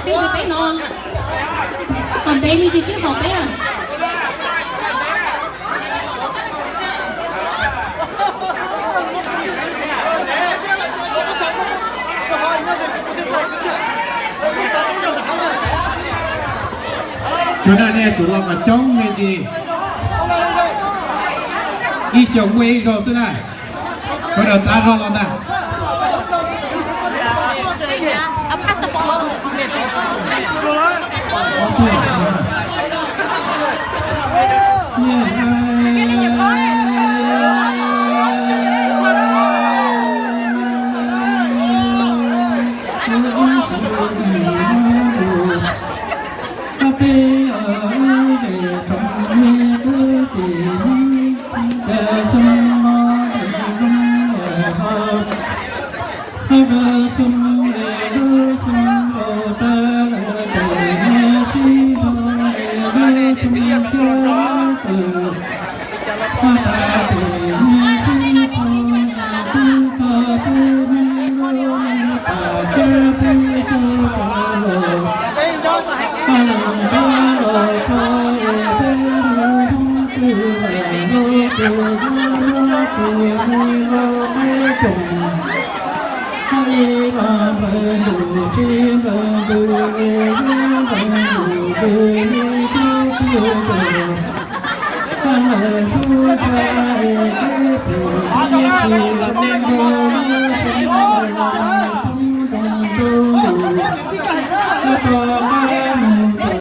Peb no, kom ntev me ntsis thiab hauv peb na. Tsuas na nej tsum los kom coob me ntsis, ib xyoos muaj ib zaug xwb na. Sawv daws txav zog los ntag.